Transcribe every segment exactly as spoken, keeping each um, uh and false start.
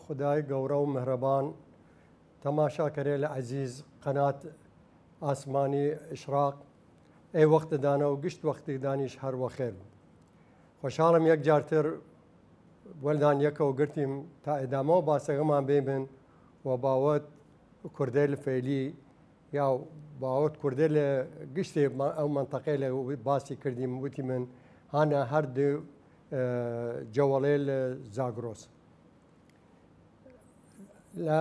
خودای گەورە و مهرەبان، تەماشاکەرێل عەزیز قەنات ئاسمانی ئشراق، ئەی وەختدانە و گشت وەختیگدانیش هەر وەخێر بن. خوەشحاڵم یەک جارتر وەلدان یەکەو گرتیم تا ئێدامەوە باسەگەمان بێمن و باوەت کوردەیل فەیلی یا باوەت کوردەیل گشتێ ئەو مەنتەقەیلە باسی کردیم، وتیمن هانە هەر دو، ئە، جەوەڵەیل زاگرۆس. لە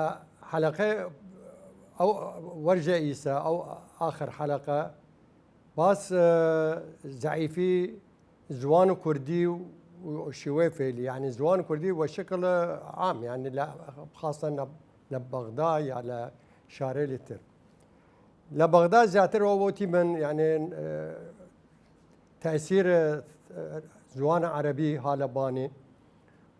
حەلەقەی ئەو وەرژە ئیسە، ئەو ئاخر حەلەقە، باس، ئە، زەعیفی زوان کوردی و، و شیوەی فەیلی، یعنی زوان کوردی وە شکل عام، یعنی لە، خاصە لە، لە بەغدا یا لە شارەیل تر. لە بەغدا زیاتر ئەو وەتیمن، یعنی، ئە، تەئسیر، ئە، زوان عەرەبی ها لە بانێ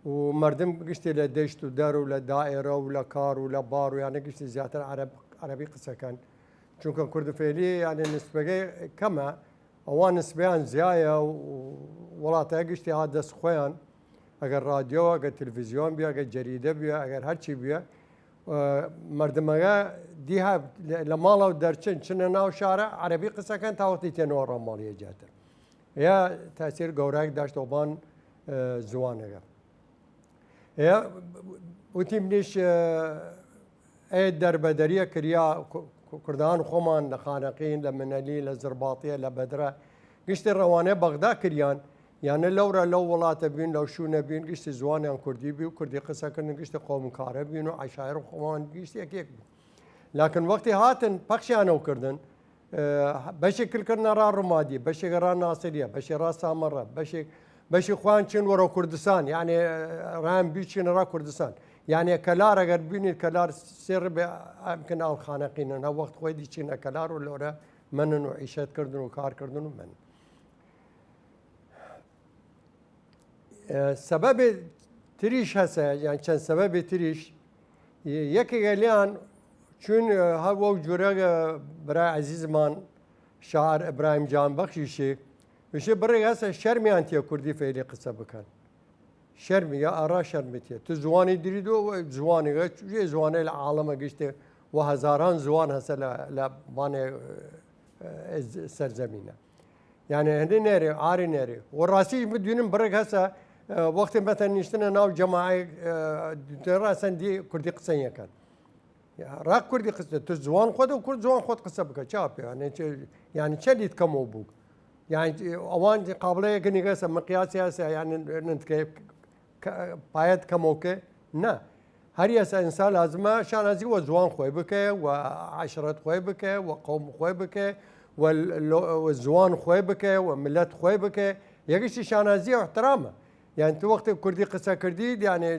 و مەردم گشتی لە دەشت و دەر و لە دائرە و لە کار و لە بار و یانە گشتی زیاتر عەرەب، عەرەبی قسە کەن. چونکە کورد فەیلی یانە نسبەگەی کەمە، ئەوان نسبەیان زیایە و وڵاتە گشتی ها دەس خوەیان، ئەگەر رادیۆ، ئەگەر تلویزیۆن بیە، ئەگەر جەریدە بیە، ئەگەر هەرچی بیە، ئە، مەردمەگە دیها لە، لە ماڵەو دەرچن، چنە ناو شارە، عەرەبی قسە کەن تا وەختی تێنەوە راماڵیە جاتر. یا تەئسیر گەوراک داشت ئەوبان، ئە، زوانەگە. یا وتیمنیش، ئە، ئەی دەربەدەریە کریا، کو-، کو-، کوردان خوەمان لە خانەقین، لە منەلی، لە زرباطیە، لە بەدرە، گشتی رەوانەی بەغدا کریان، یانە لەورە لەو وڵاتە بین، لەو شوونە بین، گشتی زوانیان کوردی بی و کوردی قسە کردن، گشتی قەومکارە بین و عەشایر خوەمان گشتی یەک یەک بین. لەکن وەختی هاتن پەخشیانەو کردن، ئە، بەشێ کلکردنە را رمادی، بەشێ را ناسریە، بەشێ را سامەڕە، بەشێ، بەشی خوان چین وەرەو کوردستان، یعنی، ئە، رایان بی چینە را کوردستان. یعنی کەلار ئەگەر بینید کەلار سێر بێ ئەمکن ئاڵ خانەقینن، هە وەخت خوەی دی چینە کەلار و لەورە منن و عیشەت کردن و کار کردن و من. ئە، سەبەبێ تریش هەسە، یان چەن سەبەبێ تریش، یەکێگە لیان چون، ئە، هە وەو جورەگە برای عەزیزمان شاعر ئیبراهیم جان بەخشیشێ، وشێ بڕێگ هەسە شەرمیان تیە کوردی فەیلی قسە بکەن. شەرمی، یا ئارا شەرمی تیە. تو زوانی دریدو و زوانێگە، چویە زوانەیل عاڵەمە گشتێ و هەزاران زوان هەسە لە، لە بانێ، ئە، ئە، سەرزەمینە. یعنی هەنێ نێرێ، ئاری نێرێ. و ڕاستی بدوینم بڕێگ هەسە، ئە، وەختی مەتە نیشتنە ناو جەماعەی، ئە، دوتێ ڕاسەن دی کوردی قسە یەکەن. یا، ڕاک کوردی قسە، تو زوان خۆت و کورد زوان خۆت قسە بکە، چا پێ؟ یعنی چ، یعنی چەلیت کەمەو بوو؟ یعنی ئەوان قابلەیەک نیگەسە، مقیاسی هەسە، یعنی نندکە ک-، پایەت کەمەوکە؟ نە. هەر یەسە ئینسان لازمە شانازی وە زوان خوەی بکە، وە عەشرەت خوەی بکە، وە قەوم خوەی بکە، وە ل-، لۆ-، وە زوان خوەی بکە، وە ملەت خوەی بکە. یەکیشی شانازی و احترامە. یعنی تو وەختی کوردی قسە کردی، یعنی،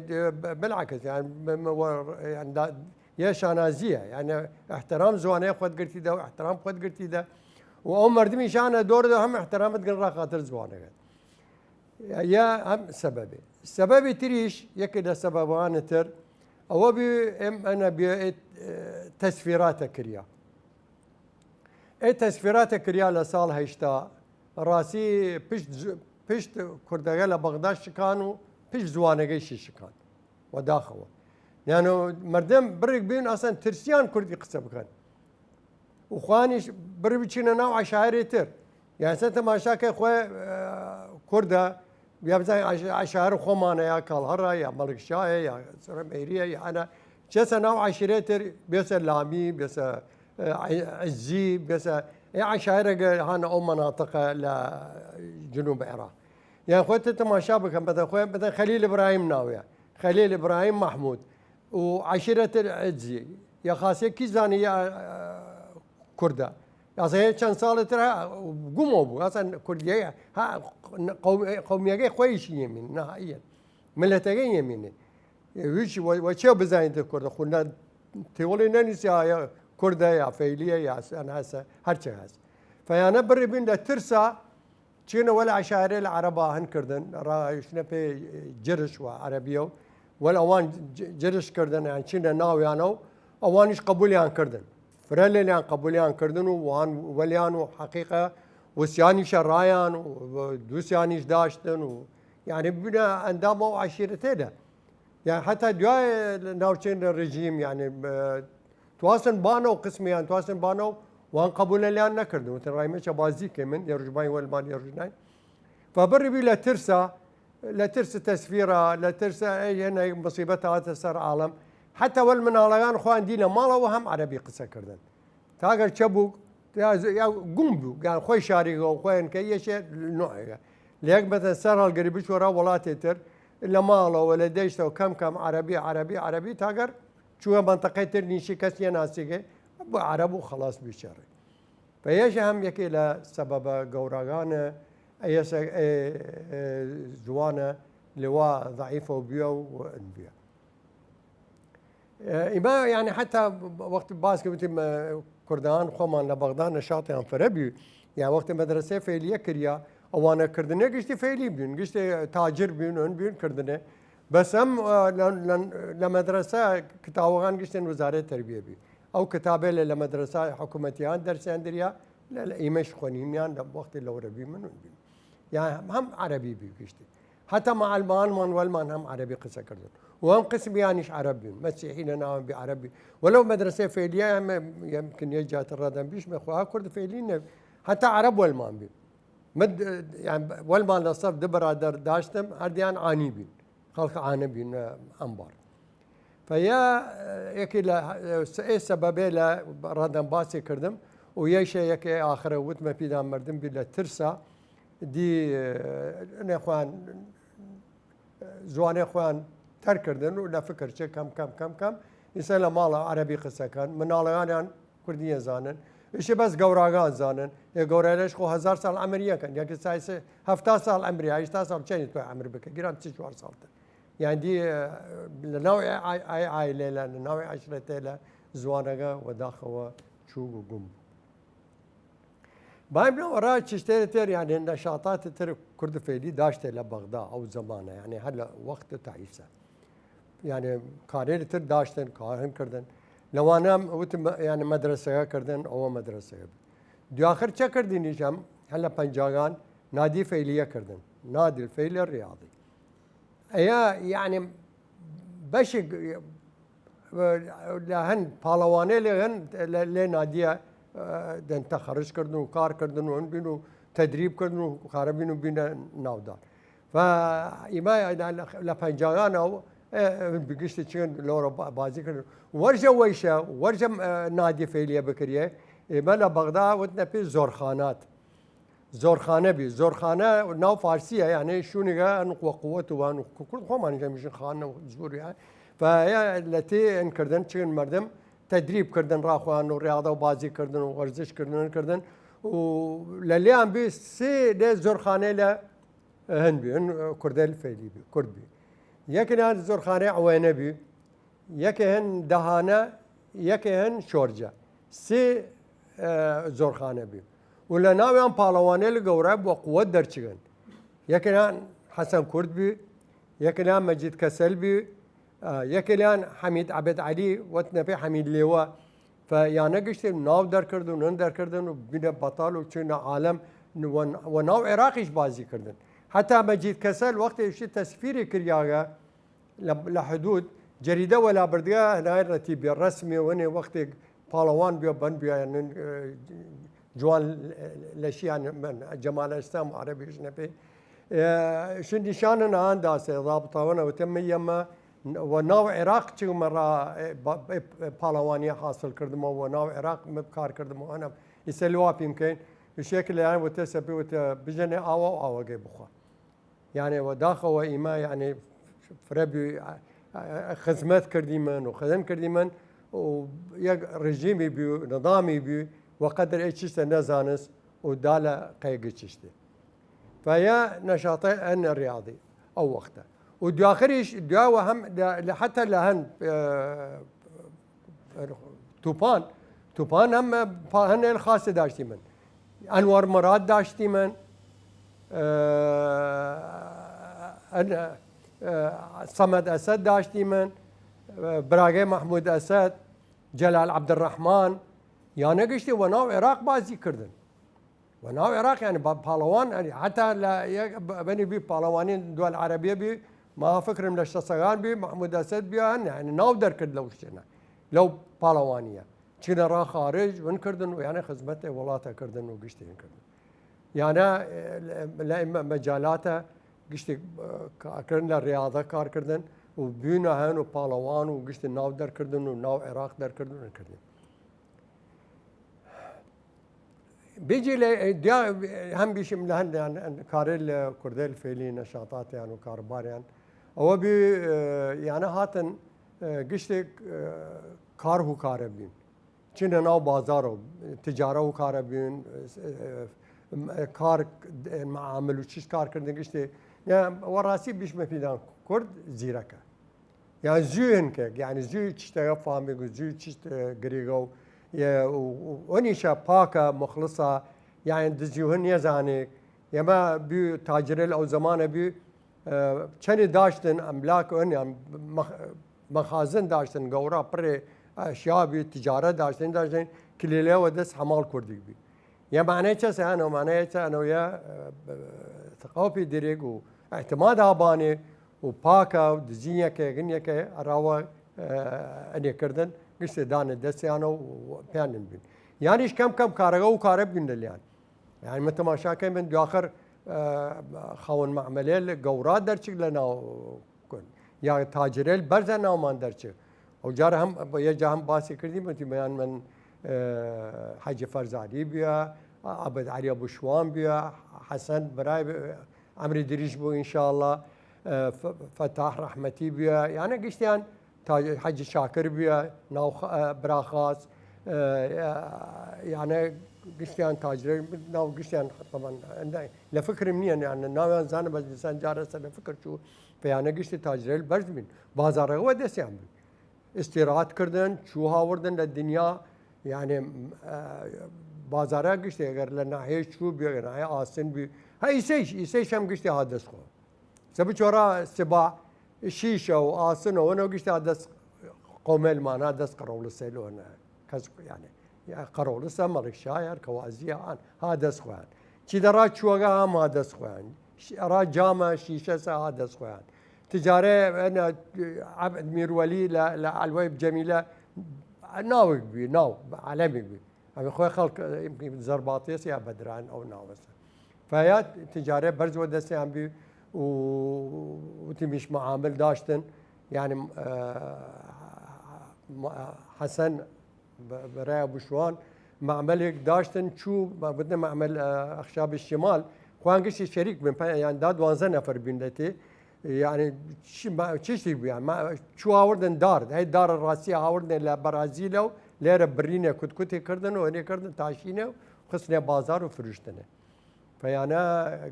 ب-، بالعکس، یعنی، م-، م-، وە، یعنی، دا-، یە شانازیە. یعنی، احترام زوانەی خوەت گرتی دە، و احترام خوەت گرتی دە. و ئەو مەردمی شانە دۆر دە هەم احترامت گن ڕا خاطر زوانەکەت. یا هەم سەبەبێ. سەبەبی تریش، یەکێ لە سەبەبانە تر، ئەوە بی ئێم ئەنە بێ، ئێ، تەسفیراتە کریا. ئێ تەسفیراتە کریا لە ساڵ هەشتا، ڕاستی پشت ز-، پشت کوردەگە لە بەغدا شکان و پشت زوانەگەیشی شکان. وەداخەوە. یانە مەردم بڕێگ بین ئەسەن ترسیان کوردی قسە بکەن. و خوانیش بڕ بچینە ناو عەشایرێ تر. یانە سە تەماشا کە خوێ، ئە، کوردە، یا بزانین عەش-، عەشایەر خوەمانە، یا کاڵهەڕە، یا مەڵکشایە، یا سرە مەیریە، یا ئەنە چەسە ناو عەشیرەی تر، بێسە لامی، بێسە، ئە، عزی، بێسە، ئێ عەشایرەگە هانە ئەو مەناتقە لە جنوب عێراق. یان خوێ تە تەماشا بکەن، بەدە خوێ، بەدە خەلیل ئیبراهیم ناویە. خەلیل ئیبراهیم مەحمود. و عەشیرەت عزی. یا خاسێ کی زانی یا، ئە، کوردە. ئەسە هێ چەن ساڵێ تر ها گومەو بوو. ئەسەن کوردیەگە، ها، قەوم-، قەومیەگەی خوەیشی یەمین، نەهائیەن. ملەتەگەی یەمینێ. هیچ وە، وە چێ بزانیت کوردە؟ خو نە، تێوەڵی نەنووسی ئایا کوردە یا فەیلیە یا سەن هەسە، هەرچە هەس. فەیانە بڕی بین لە ترسا، چینە وەل عەشایرێ لە عەرەبا هەن کردن، ڕایشتنە پێ جرش و عەرەبیە و وەل ئەوان ج-، جرش کردن، یان چینە ناویانە و ئەوانیش قەبولیان کردن. فرە لێلیان قەبولیان کردن و وان وەلیان و حەقیقە وسیانیشە ڕایان و، و دووسیانیش داشتن و، یعنی ببینە ئەندام ئەو عەشیرەتێدە. یان حتا دویای ناوچەین رژیم، یانی، اه، تواستن بانەو قسمیان، تواستن بانەو وان قەبولە لیان نەکردن، وتن رایمە چە بازی کەمن، یە رژبای وەلمان یە رژنای. فبڕی بی لە ترسە، لە ترس تەسفیرە، لە ترس ئەی هەنە مصیبەت هاتە سەر عالم. حتا وەل مناڵەگان خوان دی لە ماڵەوە هەم عەرەبی قسە کردن. تاگەر چە بوو، یا، یا گوم بوو، یان خۆی شاریگە و خۆیان کە یەشێ نوعێگە. لە یەک مەتەن سەر هەڵگری بچۆرە وڵاتێ تر، لە ماڵەوە، لە دەیشتەوە کەم کەم عەرەبی، عەرەبی، عەرەبی، تاگەر چووە منطقەی تر نیشی کەس یە ناسیگە، بۆ عەرەب و خلاص بیچێڕی. فەیەش هەم یەکێ لە سەبەبە گەوراگانە، ئەیەسە، ئێ، ئێ، زوانە لەوا ضعیفە و بیە و ئن بیە. ئیمە، یانی، حتا وەخت باس کردیم، کوردان خۆمان لە بەغدا نەشاتیان فرە بی، یا وەخت مەدرسەی فەیلیە کریا، ئەوانە کردنێ گشتی فەیلی بین، گشتی تاجر بین، ئەن بین کردنێ. بەس ئەم، لە، لە، لە مەدرسە کتاوەکان گشتن وزارەی تەربیە بی. ئەو کتابێ لە، لە مەدرسە حکوومەتیان دەرسیان دریا، لە، لە ئیمەش خوەنیمیان لە وەختی لەورە بی من بیم. یا هەم عەرەبی بی گشتی. حتا معلمانمان وەلمان هەم عەرەبی قسە کردن. و هەم قسمیانیش عەرەب بین. مەسیحی لە ناوان بی عەرەب بی. وەلەو مەدرسەی فەیلیە هەم یمکن یە جات ڕەدەم بیش مە خوا کورد فەیلی نە. حتا عەرەب وەلمان بی. مد، یان وەلمان لە سەف دە بەرادەر داشتم، هەردیان عانی بین. خەڵک عانە بین، ئەمبار. فە یە، یەکی لە، ئێ سەبەبێ لە ڕەدەم باسی کردم، و یەیشە یەکێ ئاخرە وتمە پیدا مردم بی لە ترسا، دی، ئێ، نێخوان، زوانێ خوان تەر کردن و لە فکر چێ کەم، کەم، کەم، کەم، ئیسە لە ماڵە عەرەبی قسە کەن، مناڵەگانیان کوردی نەزانن، ئیشی بەس گەوراگان زانن، ئێ گەورایلەش خۆ هەزار ساڵ عەمر یەکەن، یەکی سایسە هەفتا ساڵ عەمری، هەشتا ساڵ چەنی توی عەمر بکە، گرام چی چوار ساڵتر. یان دی، ئە، لە ناو ئای، ئای، ئای، ئایلێلە، لە ناو عەشرەتێلە زوانەگە وەداخەوە چوو و گوم بوو. بایم لە وەڕا چشتێ تر، یعنی نەشاتات تر کورد فەیلی داشتێ لە بەغدا ئەو زەمانە، یعنی هەر لە وەخت تەعیسە. یعنی کارێ تر داشتن، کارن کردن. لەوانە وتم، یعنی مەدرسەگە کردن، ئەوە مەدرسەگە بی. دیاخر چە کردینیشم، هەر لە پەنجاگان نادی فەیلیە کردن. نادی فەیلی ریاضی. ئەیە، یعنی، بەشێک لە هەن پاڵەوانێ لێ هەن لە، لێ نادیە، ئە، دەن تەخەرج کردن و کار کردن و هەن بین و تەدریب کردن و کارە بین و بینە ناودار. و ئیما لە، لە پەنجاگانە و، ئە، بگشتی چین لەوڕە با-، بازی کردن. وەرژە وەیشە، وەرژە، ئە، نادی فەیلیە بکریە. ئیمە لە بەغدا وتنە پێ زۆرخانات. زۆرخانە بی. زۆرخانە ناو فارسیە، یعنی شونگە ئەن وە قووەت وان و کورد خۆمان جەمیشن خانە و زۆری هەن. فە یە لە تێ ئەن کردن چین مردم تەدریب کردن ڕاخوان و ڕیاضە و بازی کردن و وەرزش کردن کردن و لە لیان بی سێ لێ زۆرخانەی لە هەن بی، هەن کوردەل فەیلی بی، کورد بی. یەکیان زۆرخانەی عوێنە بی، یەکێ هەن دەهانە، یەکێ هەن شۆرجە. سێ، ئە، زۆرخانە بی. و لە ناویان پاڵەوانێ لە گەورە بۆ قووەت دەرچگن. یەکێنان حەسەن کورد بی، یەکێنان مەجید کەسەل بی، ئە، یەکێنان حەمید عەبد عەلی، وەت نەپێ حەمید لێوە. فە یانە گشتێ ناو دەرکردن و نن دەرکردن و بینە بەتاڵ و چینە عالم و، و ناو عێراقیش بازی کردن. حتا مەجید کەسەل وەختێ شی تەسفیری کریاگە، لە، لە حدود جەریدە وەلا بردگە هەنای ڕەتیبێ ڕەسمی وەنێ وەختێک پاڵەوان بێ بەن بیانن، ئە، جوان لەشیان من، جەمال ئەسلام و عەرەبیش نەپێ. ئە، شن نیشانە نان داسێ، ڕابطاوەنە وتە من یەمە و ناو عێراق چگمە ڕا، ئە، با-، ئە، پاڵەوانی حاصل کردمە و ناو عێراق مە کار کردمە ئەنەم. ئیسە لوا پیم کەین. شێک لەیان وتە سەپی وتە بژەنێ ئاوا و ئاوەگەی بخوا. یانێ وە داخەوە ئیمە، یانێ فرە بی، ئە، ئە، خزمەت کردیمن و خزم کردیمن و یەک ڕژیمی بی و نظامی بی و قەدر ئەی چشتە نەزانست و دا لە قەیگە چشتێ. فە یە نەشاتە ئەن ڕیاضی ئەو وەختە. و دواخریش، دواوە هەم لە، لە حتا لە هەن، ئە، توپان، توپان هەم، ئە، پا-، هەن ئێل خاصێ داشتی من. ئەنوەر مراد داشتی من. ئە، ئەن، ئە، سەمەد ئەسەد داشتی من. ئە، براگەی مەحمود ئەسەد، جەلال عەبدڕەحمان. یانە گشتی وە ناو عێراق بازی کردن. وە ناو عێراق، یعنی، با-، پاڵەوان، یعنی، حتا لە یەک ب-، بەنی بی پاڵەوانین دوال عەرەبیە بی، ما فکرم لە شەسەگان بی، مەحموود ئەسەد بیا، هەن، یانی ناو دەرکرد لەو شتێنە، لەو پاڵەوانیە. چینە را خارج، ون کردن و یانی خزمەت وڵاتە کردن و گشتین کردن. یانە، لە، لە ئیمە مەجالاتە گشتی، کارکردن لە ریاضە کارکردن و بیونە هەن و پاڵەوان و گشتی ناو دەرکردن و ناو عێراق دەرکردن و کردن. بیجی لە، دیا، هەم بیشم لە هەندیان کارێ لە کوردێل فێلی نەشاتاتیان و کارباریان ئەوە بی، یانە هاتن، گشتێک، کار هوکارە بین. چینە ناو بازارە، تجارە هوکارە بین، کار، معامل و چیز کار کردن گشتێ. یا وە ڕاستی بیشمە پیدان کورد زیرەکە. یان زوی هنکێک، یعنی زوی چشتەگە فامیگ و زوی چشت، اه، گریگە و، یە، و، و، و نیشە پاکە، مخلصە، یعنی دزیوهن یەزانێک، یەمە بی تاجرەل ئەو زمانە بی، اه، چەنی داشتن ئەملاک ئەن، یان مەخ-، مەخازن داشتن، گەورا پڕێ ئەشیا بی، تجارە داشتن، داشتن، کلیلێ وە دەس هەماڵ کوردیگ بی. یە مانای چەسە هەنەو، مانای چە هەنەو یە، اه، تەقاوپی درێگ و اعتماد ئابانێ، و پاکە و دزین یەکێگن یەکێ ئەراوە، اه، ئەنێ کردن، گشتێ دانە دەسیانە و پیانن بین. یانیش کەم کەم کارەگە و کارە بین لەلیان. یعنی من تەماشا کەی من دواخر، اه، خاون معاملێ لە گەورا دەرچک لە ناو کن. یا تاجرێل بەرزە ناومان دەرچک. ئەو جارە هەم، یە جا هەم باسی کردی، من، من، اه، حاجی فەرزادی بیا، عەبد عەلی بوشوان بیا، حەسەن برای بیا، عەمری دریش بوو، ئینشاءاللە، اه، ف-، فەتاح ڕەحمەتی بیا، یانە گشتیان تا حەجی شاکر بیا، ناو خ-، اه، براخاس، اه، یانە گشتیان تاجرە، ناو گشتیان طبعاً لە فکرم نییە، یانە ناویان زانم، بەس دیسان جارە سەر لە فکر چوو، فیانە گشتی تاجرە بەرز بین، بازارەوە دەستیان بین. استیرات کردن، چوو هاوردن لە دنیا، یعنی، اه، بازارە گشتی، ئەگەر لە ناحیە چوو بی، ئەگەر ناحیە ئاسن بی، ها ئیسەیش، ئیسەیش هەم گشتی ها دەست خۆ. سە بچۆرە سبا شیشە و ئاسن و ونە گشتی ها دەست قومێلمانە، دەست قەرەوڵە سێلۆنە. کەس، یعنی، یا قەرەوڵسە مەڵک شایەر، کەوازیە ئان، ها دەست خۆیان. چی دەڕا چووەگە هەم ها دەست خۆیان. ش-، ڕا جامە شیشە سە ها دەست خۆیان. تجارە، ئەنە، عەبد میروەلی لە، لە عەلوەی جەمیلە ناوێک بی، ناو، عەلەمێک بی. ئەمە خۆی خەڵک، ئیمکن زەرباتێس یا بەدران ئەو ناوەسە. فەیات تجارە بەرز وە دەستیان بی و وتیمیش معامل داشتن. یعنی، اه، م-، حەسەن ب-، برای بوشوان معاملێک داشتن، چوو، ما بودنە معامل، اه، ئەخشاب شمال، خوان گشتی شریک بین، پا-، یعنی دا دوانزە نەفر بین لەتێ. یعنی چی، ما، چیشتی بیا، ما، چوو هاوردن دار، هەی دار ڕاستی هاوردن لە بەرازیلە و لێرە برینێ کوتکوتی کردن و هەنێ کردن تاشینێ و خستنێ بازار و فروشتنێ. فەیانە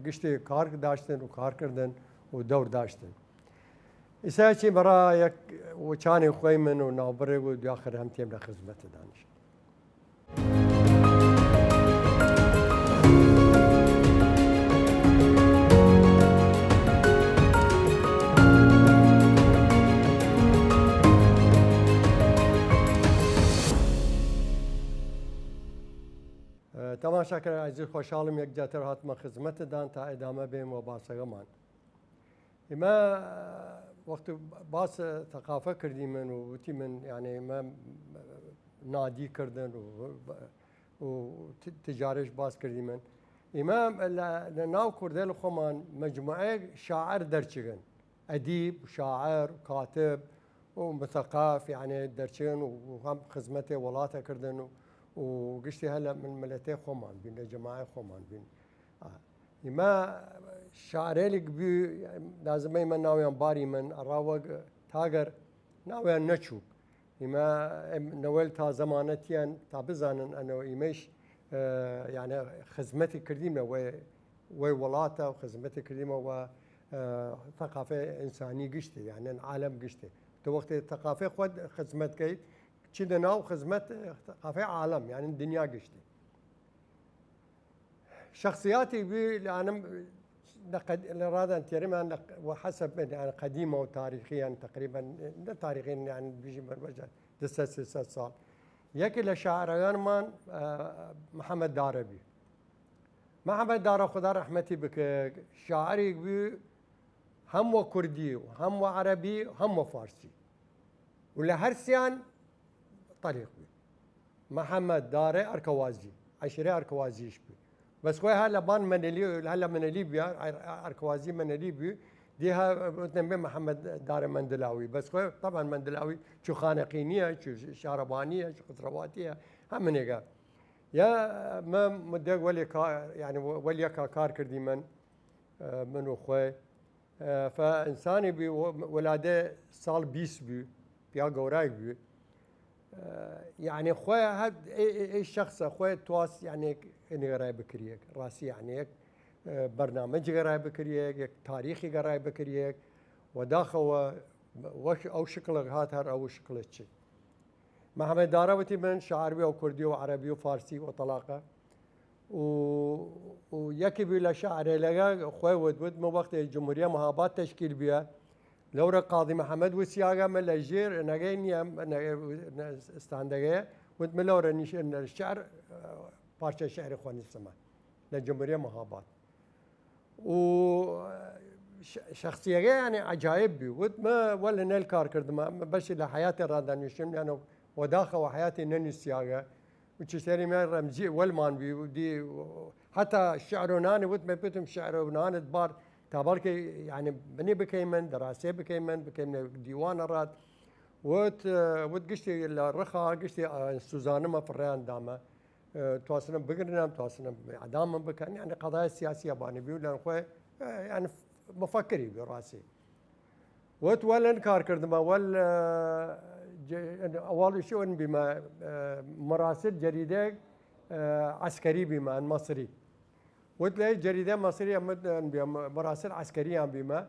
گشتی کار داشتن و کار کردن و دەور داشتن. ئیسا چی بەڕا یەک وچانی خوەی من و ناوبڕێک و دواخر هەم تێم لە خزمەت دانش. تەماشاکەر ئازیز، خوەشحاڵم یەک جاتر هاتمە خزمەتدان تا ئیدامە بێم و باسەگەمان. ئیمە وەخت باس تەقافە کردیمن و وتیمن، یعنی، ئیمە نادی کردن و، و ت-، تجارەش باس کردیمن. ئیمە لە، لە ناو کوردەل خوەمان مەجموعەیگ شاعر دەرچگن، ئەدیب، شاعر، کاتب و مثقف، یعنی، دەرچگن و، و هەم خزمەتێ وڵاتە کردن و، و گشتی هەر لە من ملەتێ خوەمان بین، لە جەماعەی خوەمان بین. ئا. ئیمە شاعرەیلیگ بی، لازمە ئیمە ناویان باریمن، ئەڕا وەگ تاگەر ناویان نەچووک. ئیمە ئێم نەوەیل تا زەمانەتیان تا بزانن ئەنەوە ئیمەیش، ئە، یانە خزمەتی کردیمە وەی، وەی وڵاتە و خزمەتی کردیمە وە، ئە، تەقافەی ئنسانی گشتی، یانە عالەم گشتی. تو وەختێ تەقافەی خوەد خزمەت کەیت، چی دە ناو خزمەت تەقافەی عالەم، یانە دنیا گشتی. شەخسیاتێک بی لە ئانم لە قەد-، لە ڕادان تێرم یان لە ق-، وە حەسەب یان قەدیمە و تاریخی یان تەقریبەن، نە تاریخی یان بیژی بەربەجە دە سەد سێ سەد ساڵ. یەکی لە شاعرەگانمان، ئە، محەمەد دارە بی. محەمەد دارە خودا ڕەحمەتی بکە، شاعرێک بی، هەم وە کوردی و هەم وە عەرەبی و هەم وە فارسی، و لە هەرسیان تەلیق بوی. محەمەد دارێ ئەرکەوازی، عەشیرەی ئەرکەوازیش بوی. بەس خوەی هە لە بان مەنەلی، هە لە مەنەلی بویە، ئەرکەوازی مەنەلی بوی. دی هە وتنە بێ محەمەد دارێ مەندلاوی. بەس خوەی تەبعەن مەندلاوی چو خانەقی نییە، چو شارەبانیە، چو قسرەواتیە، هەمنێگە. یا مە مدەک وەلێ کا-، یعنی وەل یەکا کار کردیمن، ئە، من و خوەی. ئە، فە ئنسانی بی و-، ولادە ساڵ بیست بی، پیا گەورایگ بی. ئە، یعنی خوەی هەد ئێ، ئێ، ئێ شخصە خوەی تواس، یعنی ئێنی گەرای بکریەک، ڕاستی یعنی یەک، ئە، بەرنامەجی گەرای بکریەک، یەک تاریخی گەرای بکریەک، و داخەوە وەش ئەو شکڵە هات هەر ئەو شکڵە چی. محەمەد دارە وتی من شاعر بی و کوردی و عەرەبی و فارسی و تەلاقە. و، و یەکی بی لە شاعرێلەگە خوەی وت، وت من وەختێ جمهوریە مهاباد تشکیل بیە، لەورە قاضی محەمەد وسیاگە من لە ژێر نەگەی نییە، نەگەی، نە-، ستاندەگەیە، وت من لەورە نیش-، نە-، شعر، پارچە شعری خوەنستمە لە جمهوریە مهاباد. و ش-، شخصیەگە یعنی عجایب بی. وت مە وەل هنەل کار کردمە، مە بەشی لە حیاتێ ڕادەنویشتم، یعنی وەداخەوە حیاتی نەنویسیاگە. و چشتێری مە ڕەمزی وەلمان بی و دی و حتی شعر و نانی وت مە بتم شعر و نانت بار تا بەڵکە یعنی بنی بکەیمن، دەراسێ بکەیمن، بکەیمن دیوانە ڕاد. وت، وت گشتی لە ڕخا گشتی سوزانمە فڕیان دامە. ئە، تواسنم بگرنم، تواسنم ئەعدامم بکەن، یعنی قەضای سیاسی بانی بی و لەن خوەی، ئە، یعنی مفکری بی ڕاستی. وت وەلن کار کردمە، وەل، ئە، ج-، ئەواڵیشی ون بیمە، ئە، مراسل جریدەیگ، ئە، عەسکەری بیمە، ئەن مەسری. وت لە جریدە مەسری ئەمە بیمە، مراسل عەسکەریان بیمە.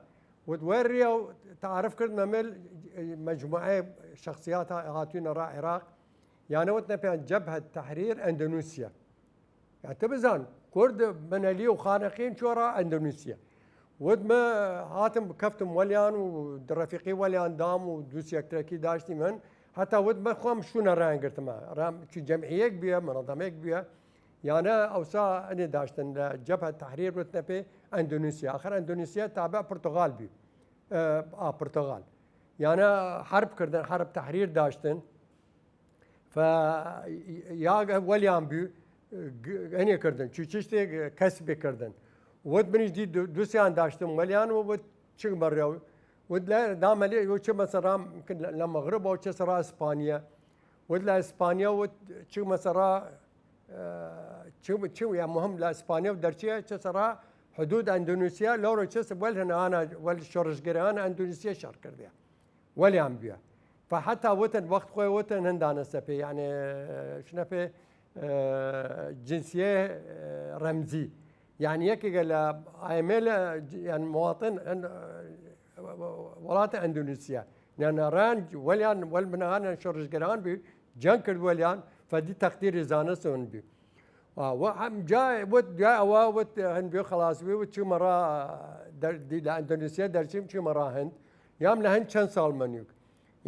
وت وەریا و تعارف کردمە مل مجموعە شخصیات هاتوینە ڕا عراق، یانە وتنە پێیان جەبهەت تەحریر ئەندەنوسیا. یعنی تە بزان، کورد بنەلی و خانەقین چۆڕا ئەندەنوسیا. وت مە هاتم کەفتم وەلیان و ڕەفیقی وەلیان دام و دووس یەکترەکی داشتیمن، حتا وت مە خوەم شوونە ڕایان گرتمە، ڕام چی جەمعیەک بیە، منەظەمەیەک بیە، یانە ئەوسا ئەنێ داشتن لە جەبهەت تەحریر وتنە پێ ئەندەنوسیا. ئاخر ئەندەنوسیا تابع پرتغال بی. ئە، ئا، پرتغال. یانە حرب کردن، حرب تەحریر داشتن. فە یا وەلیان بی، گ-، هەنێ کردن، چی چشتێک کەس بکردن. وت منیش دی دو-، دوسیان داشتم وەلیان و وت چنگ بەڕێو. وت لە دامەلی و چه مەسەرا لە مەغرب و چه سەرا ئیسپانیا. وت لە ئیسپانیا وت چنگ مەسەرا، ئە، چنگ، چنگ یا مهم لە ئیسپانیا و دەرچیە چه سەرا حدود ئەندونوسیا، لەورە چه سە وەل هنانە وەل شۆڕشگەران ئەندونوسیا شەڕ کردیە. وەلیان بیە. فە حتا وتن، وەخت خوەی وتن هندانە سەپێ، یعنی، شنە پێ، ئە، جنسیە، ئە، ڕەمزی. یعنی یەکێگە لە ئایمێ لە، یعنی مواطن، ئەن، ئە، وڵاتە ئەندونوسیا. یعنی ڕان، وەلیان، وەل منان شۆڕشگەران بی، جەنگ کرد وەلیان، فەدی تەقدیری زانستون بی. ئا، و هەم جا وت، دوای ئەوە وت، هەن بێ خلاص بێ، وت چوومە ڕا، دەر-، دی لە ئەندەنوسیا دەرچیم، چوومە ڕا هەند. یام لە هەند چەند ساڵ مەنیوک.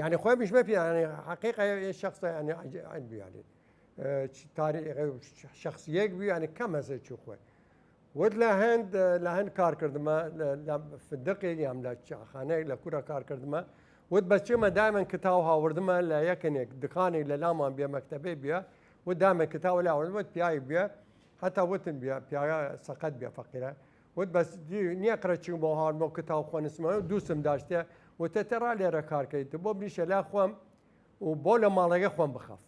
یعنی، خۆی بشمە پێ، یعنی، حقیقە یه شخص، یعنی، عج-، عجب، یعنی. ئە، چ-، تاریخ، شخصیەک بی، یعنی، کەم هەسە چوو خۆی. وت لە هەند، لە هەند کار کردمە، لە، لە فندقێک یام لە چاخانەیەک لە کورە کار کردمە. وت بەس چێمە دایمەن کتاو هاوردمە لە یەکەنێک دکانێک لە لامان بیە مەکتەبێ بیە. وت دایمەن کتاو لە هاوردمە، وت پیاوی بیە. حتا وتن بیە، پیاوی سەقەت بیە فەقیرە. وت بەس دی-، نیە قرە چیم بۆ هاوردمە و کتاو خوەنسمە و دووسم داشتە. وتە تە ڕا لێرە کار کەیت، بۆ بنیشە لا خوەم و بۆ لە ماڵەگە خوەم بخەف.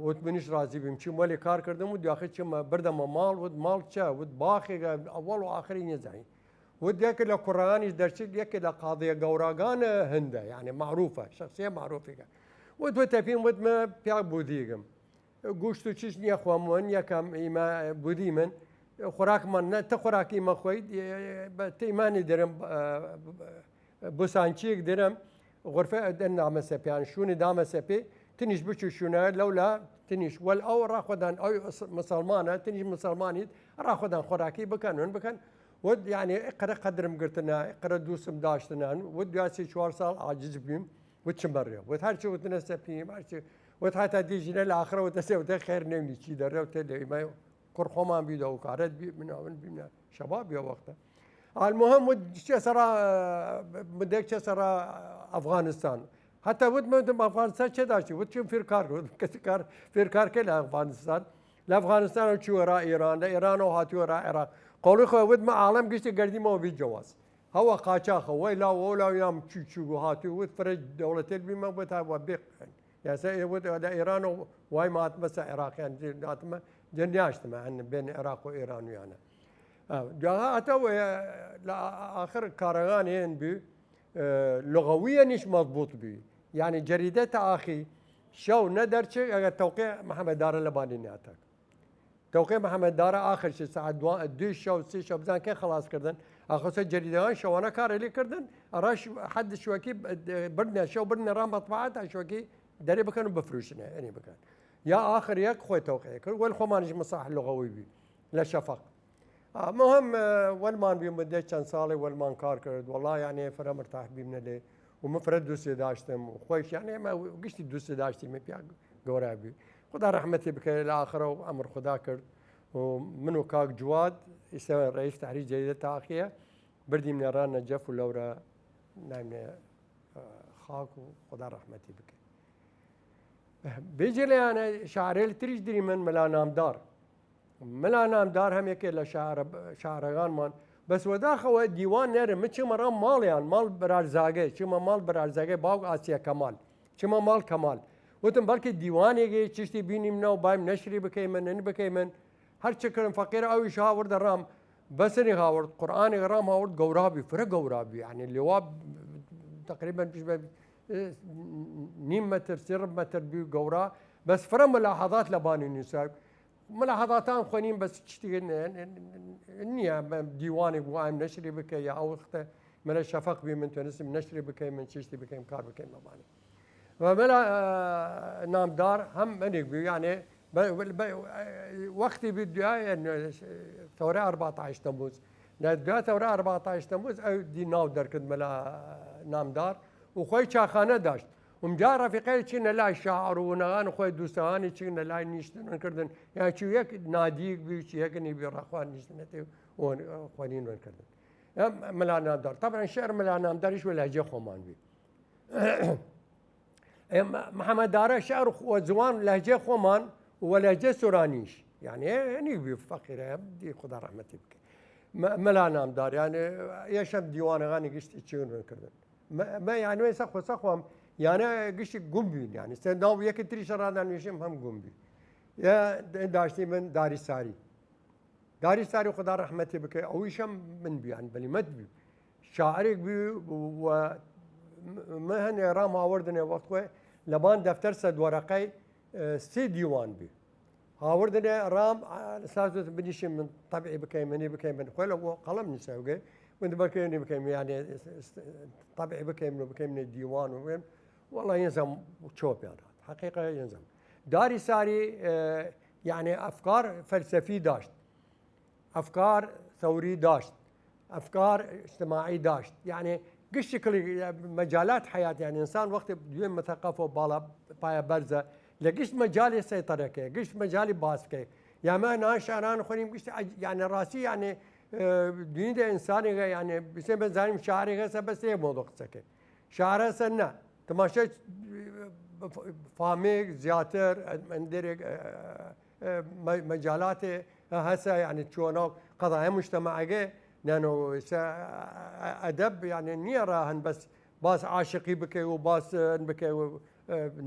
وت منیش ڕازی بیم، چیم وەلی کار کردم و دیاخی چیم بردەمە ماڵ، وت ماڵ چە؟ وت باخێگە ئەوەڵ و ئاخری نێزانی. وت یەکێ لە کوڕەگانیش دەرچێت، یەکێ لە قاضیە گەوراگانە هندە، یعنی معروفە، شخصیە معروفێگە. وت وتە پیم، وت مە پیاک بودیگم. گوشت و چیش نیە خوەمون، یەکەم ئیمە بودی من. خوراکمان نە، تە خوراکی مە خوەید، بە تە ئیمانی درم، بوسانچیگ درم، غرفە دامە سەپیان، شوونی دامە سەپی، تنیش بچو شوونە، لەولا تنیش وەل ئەو ڕاخۆدان، ئەو مسلمانە، تنیش مسلمانیت، ڕاخۆدان خوراکی بکەن، هون بکەن. وت، یعنی، قرە قدرم گرتنە، قرە دووسم داشتنە، وت، دوای سی چوار ساڵ عاجز بیم، وت، چم بەڕێ. وت، هەرچی وتنە سەپیم، هەرچی، وت، حتا دیژینە لە ئاخرە، وت، ئەسێ، وت، خێر نەونی، چی دەڕێ، وت، لە ئیمە کوڕ خۆمان بی، دە و کارەت بی، مناون بی، منە شەباب بی وەختە. المهم ود چه سرا، مدک چه سرا افغانستان. حتی ود من افغانستان چه داشتی؟ ود چون فیرکار کرد. کسی کار، فیرکار که افغانستان. لە افغانستان و چوە را ایران، لە ایران و هاتووە را عراق. قولی خو ود ما عالم گشتی گردی ما بی جواز. هوا قاچاخ وی لا و لا یام چو چو هاتو ود فرج دولت بی ما بتا و بیق. یا سه ود لە ایران و وای ما هاتمە سە عراق، یان هاتمە جنیاشتمە ان بین عراق و ایران و یانه. جا هاتە و لە آخر کارەگان هێن بی، لغویە نیش مضبوط بی. یعنی جریدە تا آخی شەو نە دەرچێ ئەگەر تەوقێ محمد دارە لە بانی نیاتەک. تەوقێ محمد دارە آخر شی ساعت دو، دوی شەو، سی شەو بزان کەی خلاص کردن. ئاخۆسە جریدەگان شەوانە کارە لێ کردن، ئەڕاش حد شوەکی بردنە شەو بردنە ڕام مەطبعە تا شوەکی دەرێ بکەن و بفروشنە، ئەنی بکەن. یا آخر یەک خۆی تەوقێ کرد، وەل خۆمانیش مصالح لغوی بی لە شەفەق. مهم، وەلمان بی مدەی چەند ساڵی وەلمان کار کرد، وەڵا یانێ فرە مرتاح بیمنە لێ و من فرە دووسێ داشتم و خۆیش یانێ ئێمە گشتی دووسێ داشتیم پیا گەورا بی. خدا ڕەحمەتی بکەێ لە ئاخرە و ئەمر خدا کرد و من و کاک جواد ئیسە ڕئیس تەحریک جەریدە تاخیە بردیم نێڕان نەجەف و لەورە ناوینێ خاک و خدا ڕەحمەتی بکەێ. بێجێ لە یانە شاعرێل تریش دری من مەلا نامدار. مەلا نامدار هەم یەکێ لە شاعرە، شاعرەگانمان. بەس وەداخەوە دیوان نەرم، من چمە ڕام ماڵیان، ماڵ برارزاگەی، چمە ماڵ برارزاگەی باوک ئاسیە کەمال. چمە ماڵ کەمال. وتم بەڵکی دیوانێگەی چشتی بینیم ناو بایم نەشری بکەی من، نن بکەی من. هەر چ کردم فەقیر ئەویش هاوردە ڕام، بەسنی هاورد، قورئانێگ ڕام هاورد گەورا بی، فرە گەورا بی، یعنی لێوا تقریبا پیش بە نیم مەتر، سی مەتر بی گەورا، بەس فرە ملاحظات لە بانی نووسا. ملاحظاتان خوەنیم بەس چشتی نییە، دیوانێگ وایم نەشری بکە یا ئەو وەختە مەلە شەفەق بی من توێنستم نەشری بکەی من چشتی بکەیم کار بکەیم بەبانی. و مەلا نامدار هەم منێک بی، یعنی وەختی بی دوای ثورە ئەرباتایش تەموز، لە دوای ثورە ئەرباتایش تەموز ئەو دی ناو دەرکرد مەلا نامدار و خۆی چاخانە داشت. ئمجا ڕەفیقەی چینە لای شاعر و نەغان خۆی دووستەوانی چینە لای نیشتن کردن، یان چی یەک نادیک بی چی یەک نی بی ڕەخوان نیشتنەتی و خوەنین کردن. مەلا نامدار، طبعا شعر مەلا نامداریش وە لەهجە خۆمان بی. محمد دارە شعر و زوان لەهجە خۆمان و لەهجە سورانیش، یعنی هەنیک بی فەقیرە دی خدا ڕەحمەتی بکە. مەلا نامدار یعنی یەشەم دیوانەغانی گشت چیون کردن. مە یانوێ سەخۆ سەخۆم یانە گشتی گوم بین، یعنی سێ ناو یەکی تریشە ڕادان وێشم هەم گوم بی. یا داشتی من داری ساری. داری ساری خدا ڕەحمەتی بکەی، ئەویشم من بیان بلیمەت بی. شاعرێک بی و من هەنێ ڕام هاوردنێ وەخت خوێ لەبان دەفتەر سەد وەرەقەی سی دیوان بی. هاوردنێ ڕام ساز بنیشی من طبعی بکەی منی بکەی من خوێ لە قەڵم نووسەوگەی من بەکەێنی بکەیم یانێ طبعی بکەیم و بکەیم نێ دیوان و بێم. وەڵا یەنزەم چۆپیان هات حەقیقە یەنزەم. داری ساری یعنی ئەفکار فەلسەفی داشت، ئەفکار ثوری داشت، ئەفکار اجتماعی داشت، یعنی گشت کلی مەجالات حیات، یعنی ئنسان وەختی دوێ متەقەف و باڵا پایە بەرزە لە گشت مەجالی سەیطەرە کەێ، گشت مەجالی باس کەێ. یا مە نان شاران خوەنیم گشت یعنی ڕاستی یعنی دوینی دە ئنسانێگە یعنی بسێ بەزانیم شارێگە سە بەس لێ مۆدۆ قسەکەێ. شارە سە نە تماشای فامێک زیاتر ئەندێرێک مەجالاتێ هەسە یعنی چۆنە قەضایە مجتمعەگە نەنەوە ئەدەب یعنی نییە ڕاهن بەس باس عاشقی بکەی و باس بکەی و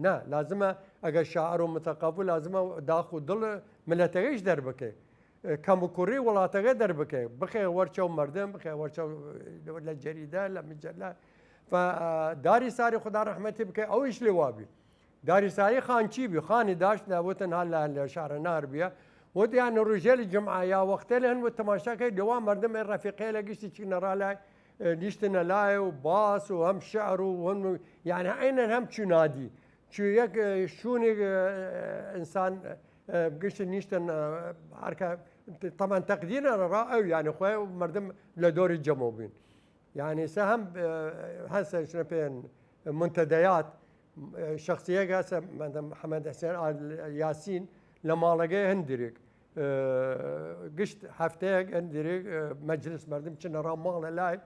نە لازمە ئەگەر شاعر و متەقەف و لازمە داخ و دڵ ملەتەگەیش دەربکەی. کەم و کوڕی وڵاتەگە دەربکەی بخێ وەرچەو مردم بخێ وەرچەو لە جەریدە لە مجلە. داری ساری خدا ڕەحمەتی بکەی ئەویش لێ وابی. داری ساری خان چی بی خانی داشت لە وتن هەر لە لە شارە نار بیە. وت یان ڕژێل جمعە یا وەختێ لە هەن وت تەماشاکەی دوا مردم ئێ ڕەفیقەیە لە گشتی چینە ڕالای نیشتنە لایە و باس و هەم شعر و هەم یانە عینەن هەم چونادی چو یەک شوونێک ئینسان گشت نیشتن هەرکە تەمان تەقدینە ڕا ئەو یانە خۆی مردم لە دۆری جەمە بین. یعنی سە هەم هەسە شنە پێن منتەدەیات شخصیەگە سە محمد حسێن یاسین لە ماڵەگەی هەندێک گشت هەفتەیگ ئەن دریگ مەجلس مەردم چنە ڕا ماڵە لای،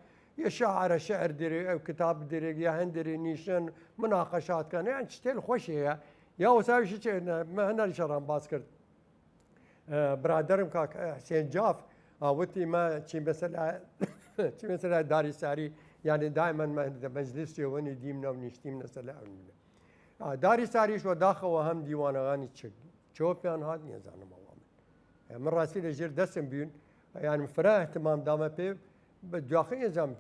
یە شاعرە شعر دریگ، ئەو کتاب دریگ، یا هەن دریگ نیشن مناقشات کەن، یان چتێل خوەشێ یا، یا وەساویشی چێ، مە هەنەر شەڕان باس کرد. برادرم کاک حسێن جاف، ئاوتی ما چی مەسەلە، چی مەسەلە داری ساری، یعنی دائما مە مەجلس یەوەنی دیم نەو نیشتیم مەسەلە ئەو نیە. داری ساریش وە داخەوە هەم دیوانەغانی چک چۆپیان هات نیەزانم ئەوە من. من ڕاستی لە ژێر دەسم بیون، یعنی فرا اهتمام دامە پێ، بە دواخە نیەزانم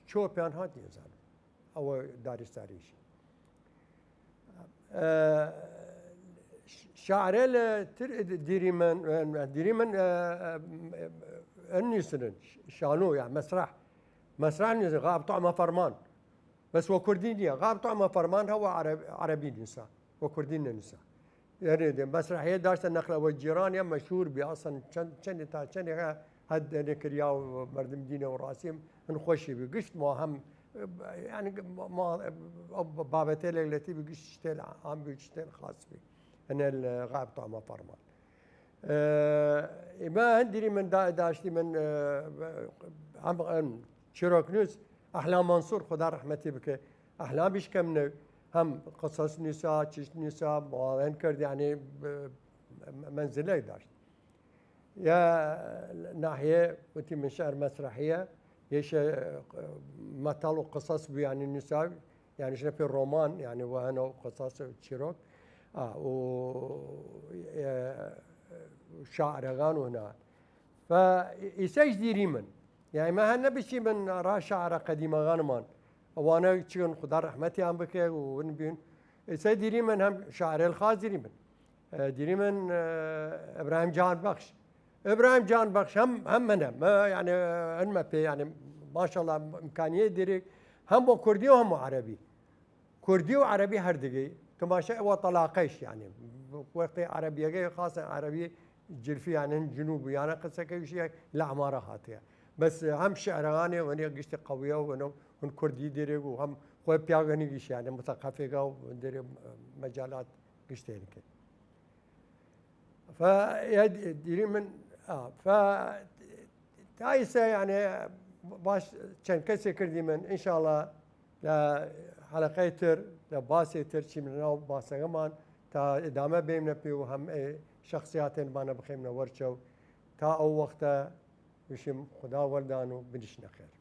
چۆپیان هات نیەزانم. ئەوە داری ساریش. شاعرێ لە تر دیری من، دیری من ئەن نویسنن شانۆ یا مەسرح، مەسرح نویسن غاب طعمە فەرمان. بەس وە کوردی نیە، غاب طعمە فەرمان هەوە عەرەبی نویسا، وە کوردی نەنویسا. یعنی دێ مەسرحیە داشتە نەخلە وە جیرانیە مەشهور بی ئەسڵەن چەند چەندی تا چەندی هەد دەنێ کریا و مەردم دینە و ڕاستیم من خۆشی بی گشت ما هەم، یعنی ما ئەو بابەتێ لەگلەتی بی گشت شتێل عام بی شتێل خاص بی. هەنێ غاب طعمە فەرمان. ئیمە هەندری من داشتی من ئەم چیرۆک نووس ئەحلام مەنسوور خودا ڕەحمەتی بکە، ئەحلامیش کەم نەو هەم قسەس نووسا چشت نووسا مواڵێن کرد یعنی مەنزلەی داشت. یا ناحیە وتی من شعر مەسرحیە یەشە مەتەڵ و قسەس بوو یعنی نووسا یعنی شنە پێ ڕۆمان یعنی وهەنە و قسەس و چیرۆک و شاعرەگان و هەنە. فە ئیسەیش دیری من یعنی مە هەر نەبیشی من ڕا شاعرە قەدیمەگانمان ئەوانە چگن خودا ڕەحمەتیان بکە و ون بین. ئیسە دیری من هەم شاعرێل خاز دیری من دیری من ئەبراهیم جان بەخش. ئەبراهیم جان بەخش هەم هەم منە مە یعنی ئەنمە پێ یعنی ماشەڵا ئیمکانیە دیریک هەم بۆ کوردی و هەم بۆ عەرەبی. کوردی و عەرەبی هەردگەی تماشا ئەوە تەلاقەیش یعنی وەختی عەرەبیەگەی خاصە عەرەبی جرفی یعنی جنوب یانە قسەکەیشی لە ئەمارە هاتیە. بەس هەم شعرانێ وەنێ گشتی قەویە و وەنە هون کوردی دیرێک و هەم خۆی پیاگەنیگیش یعنی متەقەفێگا و دێرێ مەجالات گشتێنکە. فە دیری من فە تا ئیسە یعنی باش چەند کەسێ کردی من ئینشاڵا لە حەلەقەی تر لە باسێ تر چیم لەناو باسەگەمان تا ئدامە بێمنە پێ و هەم شخصیاتێن بانە بخێمنە وەرچەو. تا ئەو وەختە وشم خودا وەردان و بنیشنە خێر.